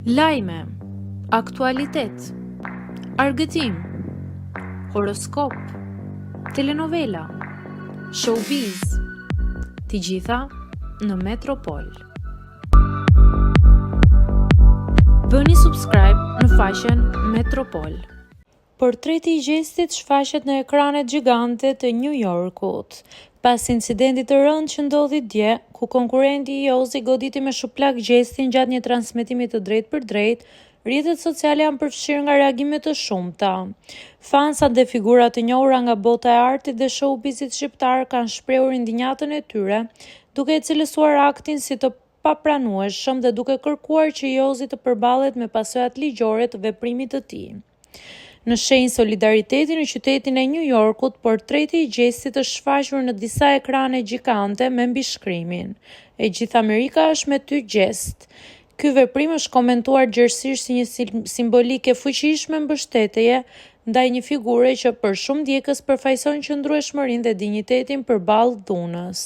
Lajme, aktualitet, argëtim, horoskop, telenovela, showbiz, të gjitha në Metropol. Bëni subscribe në faqen Metropol. Portreti i Gjestit shfaqet në ekranet gjigante të Nju Jorkut, pas incidentit të rëndë që ndodhi dje, ku konkurrenti Jozi goditi me shuplakë Gjestin gjatë një transmetimi të drejtpërdrejtë, rrjetet sociale janë përfshirë nga reagime të shumta. Fansat dhe figura të njohura nga bota e artit dhe showbizit shqiptar kanë shprehur indinjatën e tyre, duke e cilësuar aktin si të papranueshëm dhe duke kërkuar që Jozi të përballet me pasojat ligjore të veprimit të tij. Në shenjë solidariteti në qytetin e Nju Jorkut, portreti i Gjestit është shfaqur në disa ekrane gjigante me mbishkrimin, E gjithë Amerika është me ty Gjest. Ky veprim është komentuar gjerësisht si një simbolikë e fuqishme mbështetjeje ndaj një figure që për shumë ndjekës përfaqëson qëndrueshmërinë dhe dinjitetin përballë dhunës.